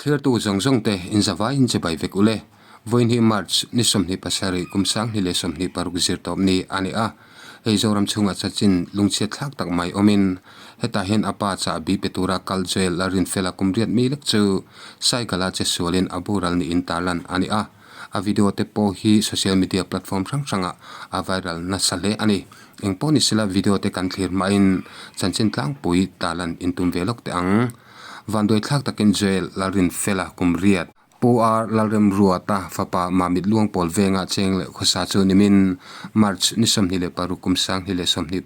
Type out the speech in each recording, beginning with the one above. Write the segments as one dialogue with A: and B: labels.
A: Thliartu zawng zawng te inzavai in chibai vek ule. Vawiinhi March ni 27 kum 2026 zir tawp ni a ni a. Hei Zoram chhungah chachin lungchhiat thlak tak mai awmin hetah hian a pa chahbi pe tura kal Joel la rinfela kum riat mi lek chu cycle a che sualin a boral niin tarlan a ni a. A video te pawh hi social media platform hrang hrangah a viral nasa hle a ni. Eng pawh ni sela video te kan thlir hmain chanchin tlangpui tarlan intum ve lawk teh ang. Vanduai thlak takin Joel Lalrinfela kum riat. Pu R Lalremruata fapa Mamit Luangpawl venga cheng leh khawsa chu nimin March ni 26 kum 2026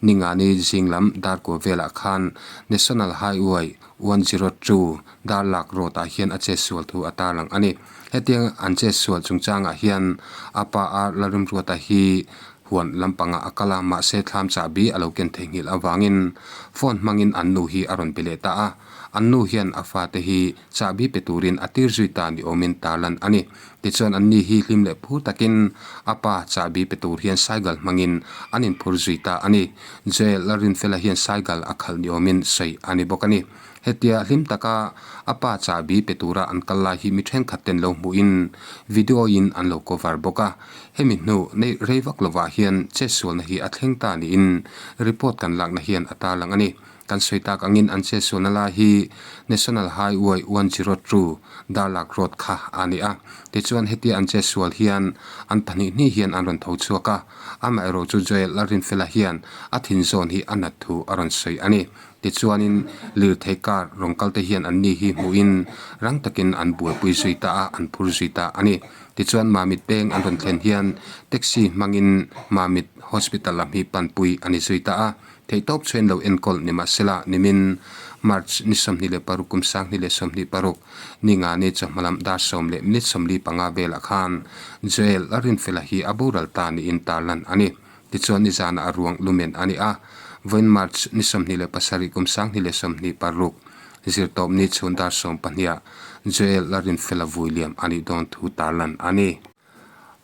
A: ningani zing lam Darkua velah khan National Highway 102 Darlak Road ah hian a chetsual thu a tarlang a ni. Hetiang an chetsual chungchangah hian a pa R Lalremruata hi huan lampangah a kal a, mahse thlam chahbi a lo ken theihnghilh avangin phone hmangin an nu hi a rawn be leh ta a. An nu hian a fate hi chahbi pe turin a tir zui ta ni awmin tarlan a ni. Tichuan an ni hi hlim leh phur takin a pa chahbi pe tur hian cycle hmangin an inphur zui ta a ni. Joel Lalrinfela hian cycle a khalh ni awmin sawi a ni bawk a ni. Hetia hlim taka a pa chahbi pe tura an kal lai hi mi thenkhat ten lo hmuhin video in an lo cover bawk a. Hemi hnu nei rei vak lovah hian chetsualna hi a thleng ta niin report kan lakna hian a tarlang a ni. Kan sawi tak angin an chetsualna lai hi National Highway 102 Darlak Road kha a ni a. Tichuan hetia an chetsual hian an pahnih hnih hian an rawn tho chhuak a. Amaherawh chu Joel Lalrinfela hian a thin zawn hi a nat thu a rawn sawi a ni. Tichuanin lirthei car rawn kal te hian an ni hi hmuhin rang takin an buaipui zui ta a, an phur zui ta a ni. Tichuan Mamit peng an rawn thlen hian taxi hmangin Mamit Hospital lam hi panpui a ni zui ta a. Theihtawp chuan lo enkawl ni mahsela nimin March ni 26 kum 2026 ni nga ni chawhma lam dar 10:45 velah khan Joel Rinfela hi a boral ta niin tarlan a ni. Tichuan nizanah a ruang lumen a ni a, vawiin March ni 27 kum 2026 zirtawp ni chhun dar 12 ah Joel Rinfela vui liam a nih dawn thu tarlan a ni.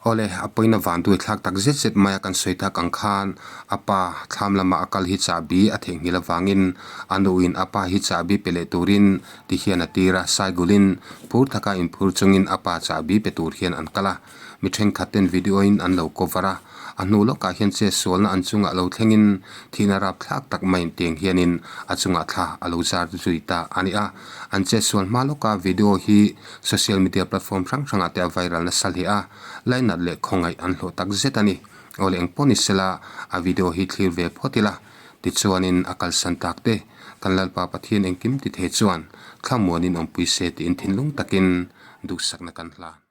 A: Awle, a pawina van duai thlak tak zet zet mai a kan sawi tak ang khan a pa thlam lama a kal hi chahbi a theihnghilh avangin a nuin a pa hi chahbi pe leh turin ti hian a tir a, Saigulin phur taka inphur chungin a pa chahbi pe tur hian an kal a, mi thenkhat ten video in an lo cover a, a hnu lawkah hian che sualna an chungah lo thlengin thihna rapthlak tak mai intiang hianin a chungah thla a lo zar zui ta a ni a. An chetsual hma lawka video hi social media platform hrang hrangah te a viral nasa hle a, lainat leh khawngaih an hlawh tak zet a ni. Awle eng pawh ni sela a video hi thlir ve phawt ila, tichuanin a kalsan tak te kan Lalpa Pathian engkim ti thei chuan thlamuanin awmpui se tiin thinlung takin duhsakna kan hlan.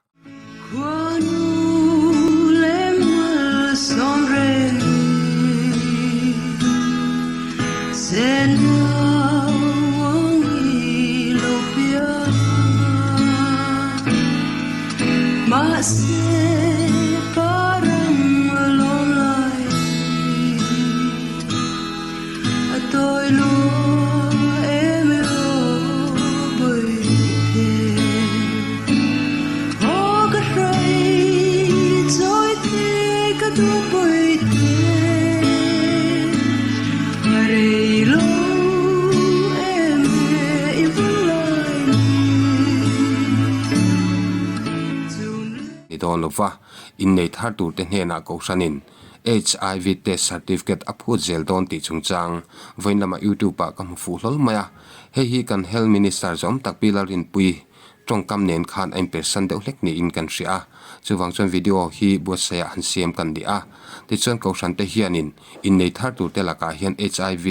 A: Ni dawn lova, innei thar turte hnenah Kohhranin HIV test certificate a phut zel dawn tih chungchang vawiin lamah YouTube ah ka hmu fuh hlawl mai a. Hei hi kan Health Minister zawm tak Pi Lalrinpuii tawngkam nen khan a inpersan deuh hlek niin kan hria a. Chuvang chuan video hi buatsaihah han siam kan ni a. Tichuan Kohhran te hianin innei thar turte lakah hian HIV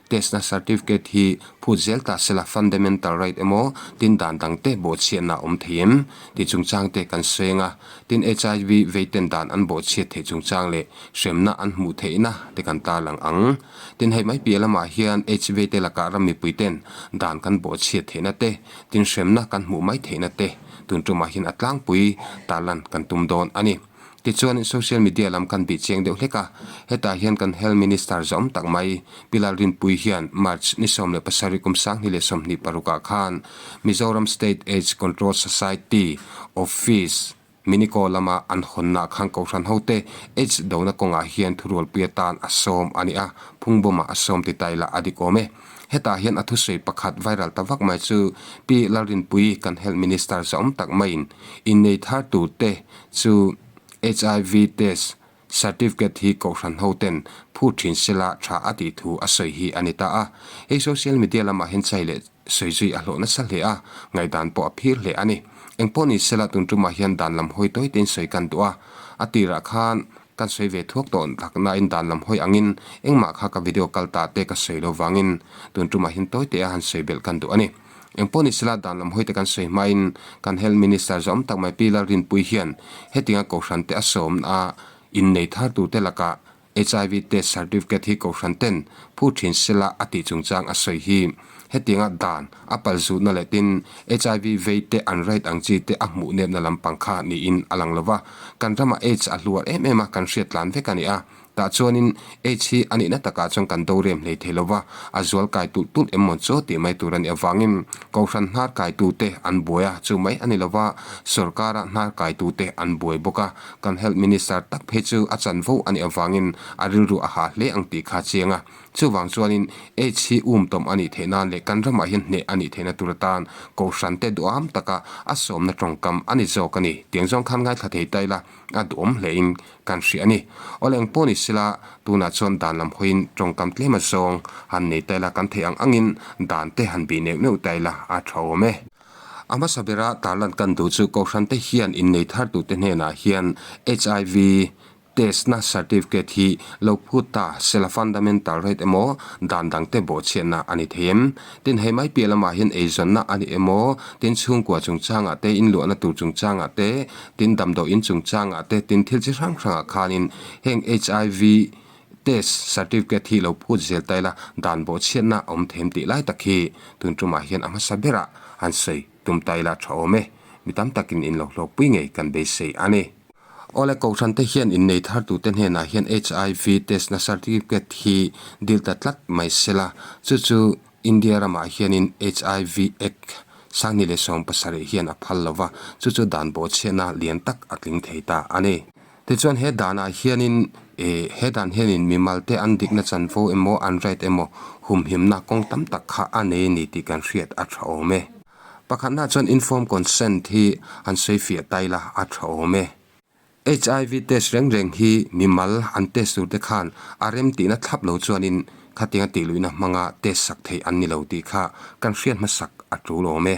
A: test na certificate hi phut zel ta sela fundamental right emaw tin dan dang te bawhchhiatna a awm thei em tih chungchang te kan sawi a. Tin HIV veiten dan an bawhchhiat theih chungchang leh hremna an hmuh theihna te kan tarlang ang. Tin hei mai piah lamah hian HIV te lakah ram mipui ten dan kan bawhchhiat theihna te, tin hremna kan hmuh mai theihna te tun tumah hian a tlangpui tarlan kan tum dawn a ni. Tichuan social media lam kan bih chiang deuh hlek a, hetah hian kan Health Minister zawm tak mai Pi Lalrinpuii hian March ni 17 kum 2026 ah khan Mizoram State Aids Control Society Office Miniko lama an hawnna khan Kohhran hote Aids dona kawngah hian thurualpui atan a sawm a ni a, phungbawmah a sawm ti ta ila a dik awm e. Hetah hian a thusawi pakhat viral ta vak mai chu Pi Lalrinpuii kan Health Minister zahawm tak maiin innei thar turte chu HIV test certificate hi kohhran hoten phut thin sela tha a tih thu a sawi hi a ni ta a. Hei social media lamah hian chai leh sawi zui a hlawh nasa hle a, ngaihdan pawh a phir hle a ni. Engpawh ni sela tun tumah hian dan lam hawi tawi tein sawi kan duh a, a tirah khan kan sawi ve thuak tawh tak nain dan lam hawi angin engmah kha ka video kal ta te ka sawi lo vangin tun tumah hian tawi te a han sawi belh kan duh a ni. Engpawh ni sela dan lam hawi te kan sawi hmain kan Health Minister zawm tak mai Pi Lalrinpuii hian hetinga kohhran te a sawmna a innei thar turte lakah HIV test certificate hi kohhran ten phu thin sela a tih chungchang a sawi hi. Hetianga dan a pal zutna leh tin HIV vei te an right ang chi te a hmuh nepna lampang kha niin a lang lova. Kan ramah aids a hluar em em a kan hriat tlan vek a ni a. Tah chuanin aids hi a nihna takah chuan kan do rem hlei thei lova, a zual kai tulh tulh em maw chaw tih mai tur a nih avangin kohhran hnar kaitute an buai a, chu mai a ni lova sorkara hnar kaitute an buai bawk a. Kan Health Minister tak phei chu a chanvo a nih avangin a rilru a hah hle ang tih kha a chiang a. Chuvang chuanin AIDS hi um tawm a nih theih nan leh kan ramah hian hneh a nih theihna tur atan Kohhran te duham taka a sawmna tawngkam a ni zawk a ni. Tiang zawng khan ngaithla thei ta ila a duhawm hlein kan hria a ni. Awle eng pawh ni sela tunah chuan dan lam hawiin tawngkam tlem a zawng han nei ta ila kan theih ang angin dan te han bih neuh neuh ta ila a tha awm e. A hmasa bera tarlan kan duh chu Kohhrante hian innei thar tute hnenah hian HIV test na certificate hi lo phut ta sela fundamental right emaw dan dangte bawhchhiatna a ni thei em? Tin hei mai piah lamah hian eizawnna a ni emaw, tin chhungkua chungchangah te, inluahna tur chungchangah te, tin damdawiin chungchangah te, tin thil chi hrang hrangah khanin heng HIV Test certificate hi lo phut zel ta ila dan bawhchhiatna a awm them tih lai tak hi tun tumah hian a hmasa berah an sawi tum ta ila tha awm e. Mi tam takin in lo hlawkpui ngei kan beisei a ni. Awle Kohhran te hian innei thar tute hnenah hian HIV test na certificate hi dil ta tlat mai sela chu chu India ramah hianin HIV Act 2017 hian a phal lova chu chu dan bawhchhiatna lian tak a tling thei ta a ni. Tichuan he danah hianin eh he dan hianin mimal te an dikna chanvo emaw an right emaw humhimna kawng tam tak kha a nei a ni tih kan hriat a tha awm e. Pakhatna chuan informed consent hi an sawifiah ta ila a tha awm e. HIV test reng reng hi mimal an test tur te khan a rem tihna thlap lo chuanin khatianga tihluihna hmanga test sak theih an ni lo tih kha kan hriat hmasak a tul awm e.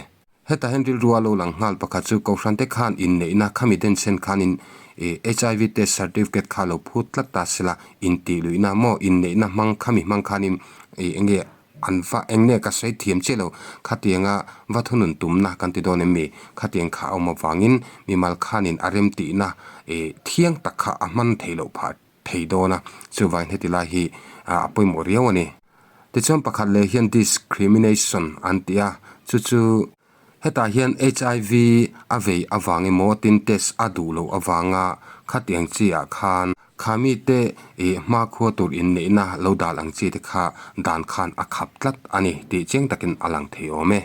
A: Hetah hian rilru a lo lang nghal pakhat chu Kohhran te khan inneihna khami denchhen khanin HIV test certificate kha lo phut tlat ta sela intih luihna maw inneihna hmang khami hmang khanin eng nge an va eng nge ka sawi thiam chiah lo khatianga va thunun tumna kan ti dawn em mi khatiang kha a awm avangin mimal khanin a remtihna thiang tak kha a hman theih loh phah thei dawn a, chuvangin heti lai hi a pawimawh riau a ni. Tichuan pakhat leh hian discrimination an ti a, chu chu hetah hian HIV a vei avang emaw tin test a duh loh avanga khatiang chi ah khan kha mite ih hmakhua tur inneihna lo dal ang chi te kha dan khan a khap tlat a ni tih chiang takin a lang thei awm e.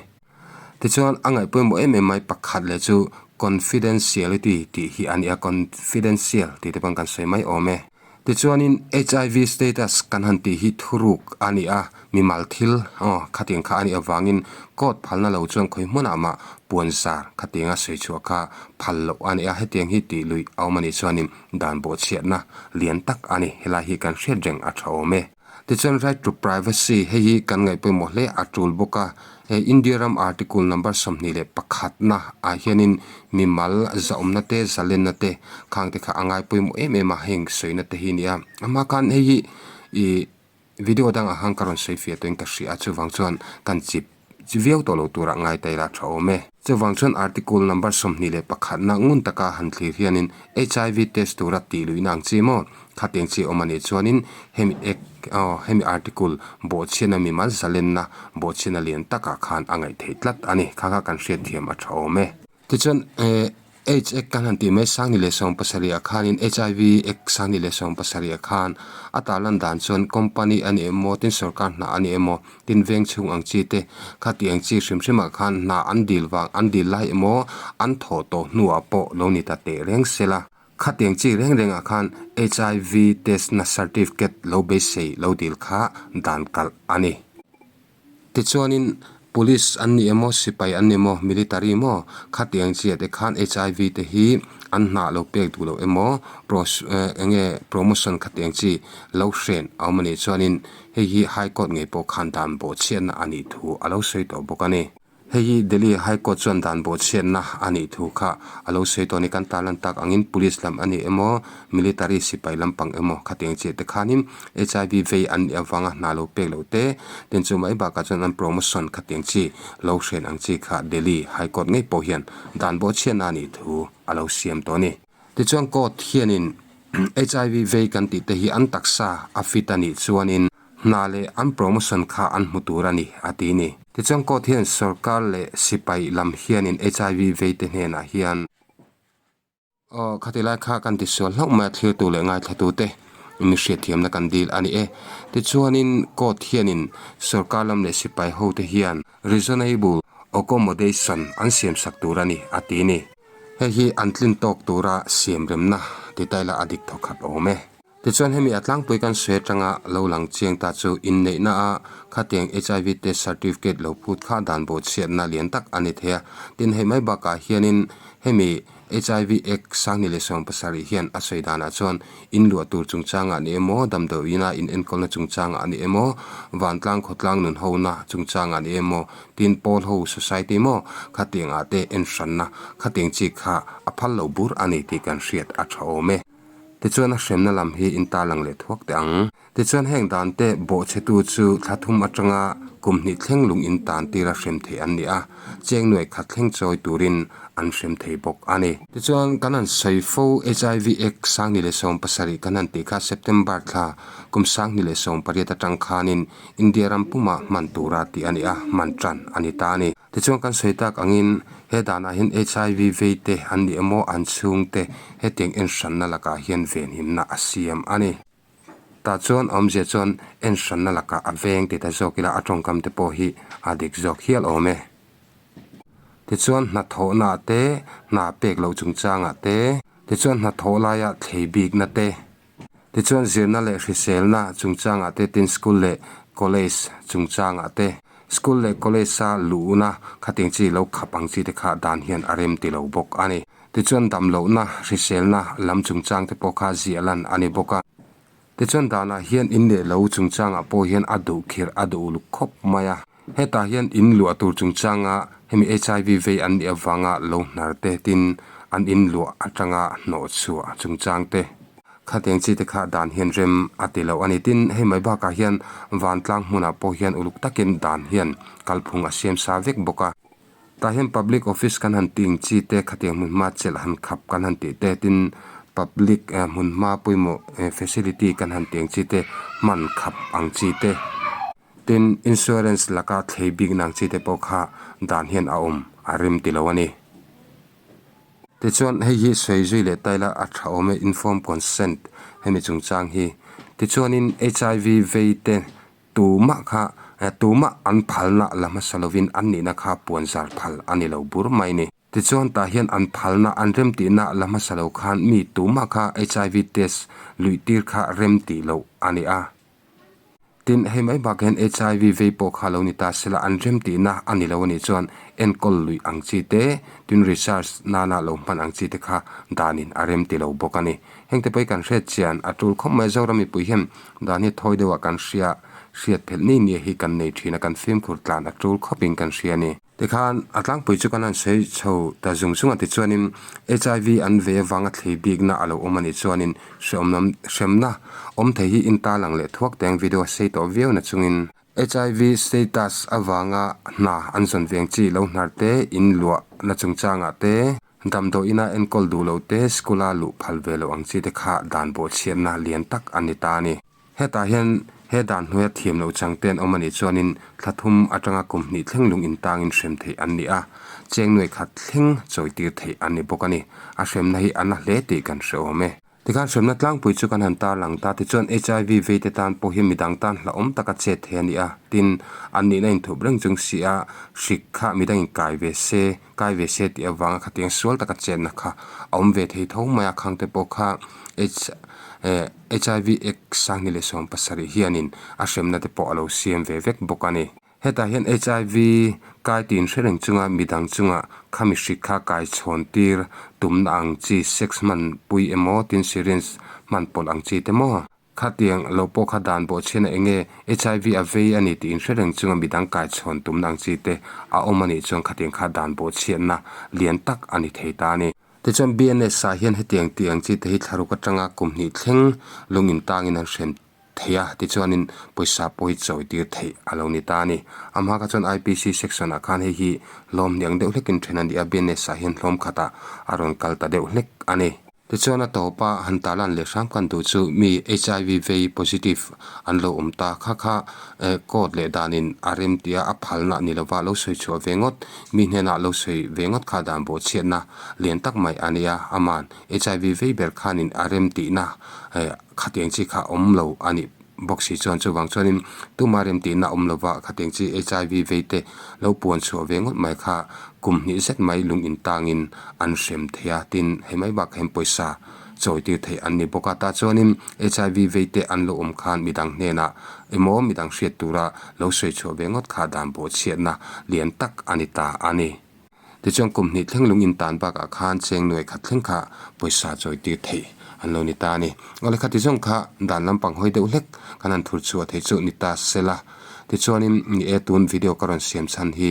A: Tichuan a ngaih pawimawh em em mai pakhat leh chu confidentiality tih hi a ni a, confidential tih te pawn kan sawi mai awm e. Tichuanin HIV status kan han tih hi thuruk a ni a, mimal thil aw khatiang kha a nih avangin court phalna lo chuan khawi hmunah mah puan zar khatianga sawi chhuah kha phal loh a ni a, hetiang hi tih luih a awm a nih chuanin dan bawhchhiatna lian tak a ni, helai hi kan hriat reng a tha awm e. Tichuan right to privacy hei hi kan ngaih pawimawh hle a tul bawk a, he India ram article number 21 na ah hianin mimal zahawmna te zalenna te khang te kha a ngai pawimawh em em a heng sawina te hi a ni a, amah khan hei hi ih video dangah khan ka rawn sawi fiah tawhin ka hria a chuvang chuan kan chip Chi viau tawh lo turah ngai ta ila tha awm e. Chuvang chuan article number 21 na ngun taka han thlir hianin HIV test tura tih luihna ang chi maw? Khatiang chi awm a nih chuanin hemi act aw hemi article bawhchhiatna mimal zalenna bawhchhiatna lian takah khan a ngaih theih tlat a ni. Kha kha kan hriatthiam a tha awm e. Tichuan eh AIDS Act kan han tih mai 2017 ah khanin HIV Act 2017 ah khan a tarlan dan chuan company a ni emaw tin sorkar hna a ni emaw tin veng chhung ang chi te khati ang chi hrim hrim ah khan hna an dil vang an dil lai emaw an thawh tawh hnuah pawh lo ni ta teh reng sela khatiang chi reng reng ah khan HIV test na certificate lo beisei lo dil kha dan kalh a ni. Tichuanin Police an ni emaw, sipai an ni emaw, military maw, khatiang chiah te khan HIV te hi an hnah lo pek duh lo emaw, pros eng nge promotion khatiang chi lo hren a awm a nih chuanin hei hi High Court ngei pawh khan dan bawhchhiatna a nih thu a lo sawi tawh bawk a ni. Hei hi Delhi High Court chuan dan bawhchhiatna a nih thu kha a lo sawi tawh a ni. Kan tarlan tak angin Police lam a ni emaw, Military sipai lampang emaw khatiang chiah te khanin HIV vei an nih avanga hna lo pek loh te, tin chu mai bakah chuan an promotion khatiang chi lo hren ang chi kha Delhi High Court ngei pawh hian dan bawhchhiatna a nih thu a lo siam tawh a ni. Tichuan court hianin HIV vei kan tih te hi an taksa a fit a nih chuanin hna leh an promotion kha an hmu tur a ni a ti ni. Tichuan court hian sorkar leh sipai lam hianin HIV vei te hnenah hian Aw, khati lai kha kan tisual hlauh mai a thlirtu leh ngaithlatute mi hriatthiamna kan dil a ni e. Tichuanin court hianin sorkar lam leh sipai hote hian reasonable accommodation an siamsak tur a ni a ti ni. Hei hi an tlin tawk tura siamremna ti ta ila a dik thawkhat awm e. Tichuan hemi a tlangpui kan sawi atanga lo lang chiang ta chu inneihna a khatiang HIV test certificate lo phut kha dan bawhchhiatna lian tak a ni thei a. Tin hei mai bakah hianin hemi HIV Act 2017 hian a sawi danah chuan in luah tur chungchangah ni emaw, damdawiina in enkawlna chungchangah ni emaw, vantlang khawtlang nun hona chungchangah ni emaw, tin pawl ho society maw khatiangah te enhranna khatiang chi kha a phal lo bur a ni tih kan hriat a tha awm e. Tichuan a hremna lam hi in tarlang leh thuak teh ang. Tichuan heng dan te bawhchhetu chu thla thum atanga kum hnih thleng lung in tan tira hrem thei an ni a, cheng nuai khat thleng chawi turin an hrem thei bawk a ni. Tichuan kan han sawi fo HIV Act 2017 kan han tih kha September thla kum 2018 atang khanin India ram pumah hman tura tih a ni a, hman tan a ni ta a ni. Tichuan kan sawi tak angin he danah hian HIV vei te an ni emaw an chhungte hetiang enhranna lakah hian venhimna a siam a ni. Tah chuan awmzia chuan enhranna lakah a veng ti ta zawk ila a tawngkam te pawh hi a dik zawk hial awm e. Tichuan hnathawhnaah te, hna pek loh chungchangah te, tichuan hnathawh laia thlei bikna te, Tichuan zirna leh hriselna chungchangah te tin school leh college chungchangah te, school leh college a luhna khatiang chi lo khap ang chi te kha dan hian a rem ti lo bawk a ni. Tichuan damlohna, hriselna lam chungchang te pawh kha ziah lan a ni bawk a. Tichuan danah hian in leh lo chungchangah pawh hian a duh khirh a duh uluk khawp mai a. Hetah hian in luah tur chungchanga hemi HIV vei an nih avanga lo hnar te tin an in luah atanga hnawh chhuah chungchang te khatiang chi te kha dan hian rem a ti lo a ni. Tin, hei mai bakah hian vantlang hmunah pawh hian uluk takin dan hian kalphung a siam sa vek bawk a. Tah hian public office kan han tih ang chi te khatiang hmunhma chelh han khap kan han tih te tin public hmunhma pawimawh facility kan han tih ang chi te hman khap ang chi te. Tin, insurance laka thlei bik nang chi te pawh kha dan hian a awm a rem ti lo a ni. Tichuan, hei hi sawi zui leh ta ila a tha awm e, informed consent hemi chungchang hi. Tichuanin HIV vei te tumah kha tumah an phalna la hmasa lovin an nihna kha puanzar phal a ni lo bur mai ni. Tichuan tah hian an phalna an remtihna la hmasa lo khan mi tumah kha HIV test luih tir kha remtih loh a ni a. Tin, hei mai bak hian HIV vei pawh kha lo ni ta sela an rem tihna a ni lo a nih chuan enkawl luih ang chi te, tin research nana lo hman ang chi te kha danin a rem ti lo bawk a ni. Heng te pawh hi kan hriat chian a tul khawp mai a, Zoram mipui hian dan hi thawi deuhah kan hria hriat phelh ni ni hi kan nei thin a, kan fimkhur tlan a tul khawpin kan hria a ni. Tikhan a tlangpui chu kan han sawi chho ta zung zung a tichuanin HIV an ve avanga thlei bikna a lo awm a nih chuanin hreawm hremna awm thei hi in tarlang leh thuak teng video a sei tawh viau na chungin HIV status avanga hna an zawn veng chi lo hnar te, in luah na chungchangah te, damdawiina enkawl duh loh te, school a luh phal ve loh ang chi te kha dan bawhchhiatna lian tak a ni ta a ni. Hetah hian he dan hnuaia thiam loh chang te an awm a nih chuanin thla thum atanga kum hnih thleng lung intangin hrem theih an ni a, cheng nuai khat thleng chawi tir theih an ni bawk a ni. A hremna hi a na hle tih kan hre awm e. Tikhan hremna tlangpui chu kan han tarlang ta tichuan HIV vei te tan pawh hian midang tan hlauhawm taka chet thei a ni a, tin, an nihna inthup reng chung si a, hrik kha midang in kai ve se, kai ve se tih avanga khatiang sual taka chetna kha a awm ve thei tho mai a, khang te pawh kha HIV Act 2017 hianin a hremna te pawh a lo siam ve vek bawk a ni. Hetah hian HIV kai tih inhre reng chunga midang chunga khami hrik kha kai chhawn tir tumna ang chi sex hman pui emaw tin syringe hman pawlh ang chi te maw? Khatiang lo pawh kha dan bawh chhian a enge HIV a vei a ni tih inhre reng chunga midang kai chhawn tumna ang chi te a awm a nih chuan khatiang kha dan bawh chhiatna lian tak a ni thei ta a ni. Tichuan BNS ah hian hetiang tih ang chi te hi thlaruk atanga kum hnih thleng lung intangin an hrem thei a, tichuanin pawisa pawh hi chawi tir theih a lo ni ta a ni. A hma kha chuan IPC section ah khan hei hi hlawm hniang deuh hlekin then a ni a, BNS ah hian hlawm khatah a rawn kal ta deuh hlek a ni. Tichuan a tawpa han tarlan leh hram kan duh chu mi HIV vei positive an lo awm ta kha kha court leh danin a rem tia a phalna ni lova lo sawi chhuah ve ngawt, mi hnenah lo sawi ve ngawt kha dan bawhchhiatna lian tak mai a nia, aman HIV vei ber khanin a rem tihna Khatiang chi kha awm lo a nih bawk si chuan chuvang chuanin tuma remtihna awm lova khatiang chi HIV vei te lo puan chhuah ve ngawt mai kha kum hnih zet mai lung intangin an hrem thei a, tin hei mai bakah hian pawisa chawi tir theih an ni bawk a, tah chuanin HIV vei te an lo awm khan midang hnenah emaw midang hriat tura lo sawi chhuah ve ngawt kha dan bawhchhiatna lian tak a ni ta a ni. Tichuan kum hnih thleng lung intan bakah khan cheng nuai khat thleng kha pawisa chawi tir theih an lo ni ta a ni. Awle khati zawng kha dan lampang hawi deuh hlek kan han thur chhuah theih chu ni ta sela. Tichuanin ni e tun video ka rawn siam chhan hi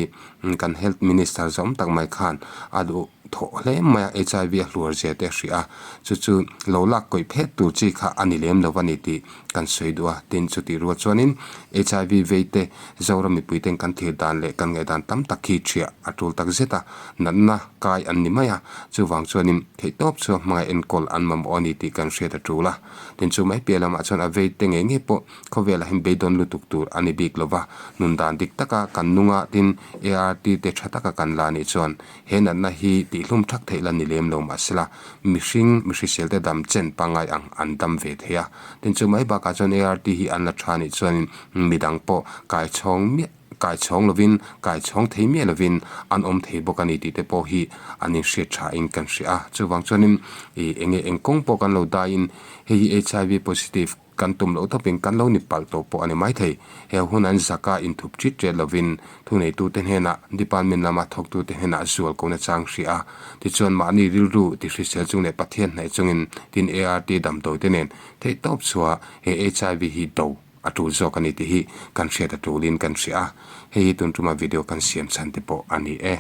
A: kan Health Minister zawm tak mai khan a duh thawh hle mai a, HIV a hluar zia te a hrih a, chu chu lo lak kawih phet tur chi kha a ni lem lo a ni tih kan sawi duh a, tin chutih rual chuanin HIV vei te Zoram mipui ten kan thlir dan leh kan ngaihdan tam tak khi thiah a tul tak zet a, natna kai an ni mai a, chuvang chuanin theihtawp chu hmangaih enkawl an mamawh a ni tih kan hriat a tul a, tin chu mai piah lamah chuan a vei te ngei ngei pawh khawvelah hian beidawn lutuk tur a ni bik lo va, nun dan dik taka kan nung a, tin ART te tha taka kan la nih chuan He natna hi tihhlum thak theih la ni lem lo mahsela mihring mihrisel te dam chen pangngai ang an dam ve thei a. Tin chu mai bakah chuan ART hi an la tha nih chuanin midang pawh kai chhawng miah kai chhawng lovin kai chhawng thei miah lovin an awm thei bawk a ni tih te pawh hi an inhriat tha in kan hria a. Chuvang chuanin ih enge eng kawng pawh kan lo daiin hei hi HIV positive Kan tum loh tawpin kan lo ni palh tawh pawh a ni maithei. He hun an zaka inthup ṭit ṭet lovin thuneitute hnenah, department lama thawktute hnenah zual ko nachang hria a. Tichuan mahni rilru tihrisel chung leh Pathian hnaih chungin tin ART damdawite nen theihtawp chhuah he HIV hi do a tul zawk a ni tih hi kan hriat a tulin kan hria a. Hei hi tun tuma video kan siam chhan te pawh a ni e.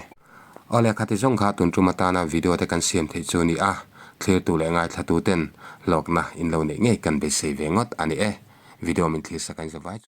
A: Aw leh khati zawng kha tun tum atana video te kan siam theih chu ni a, thlirtu leh ngaithlatu ten hlawkna in lo neih ngei kan beisei ve ngawt a ni e. Video min thlir sak a in zavai chu.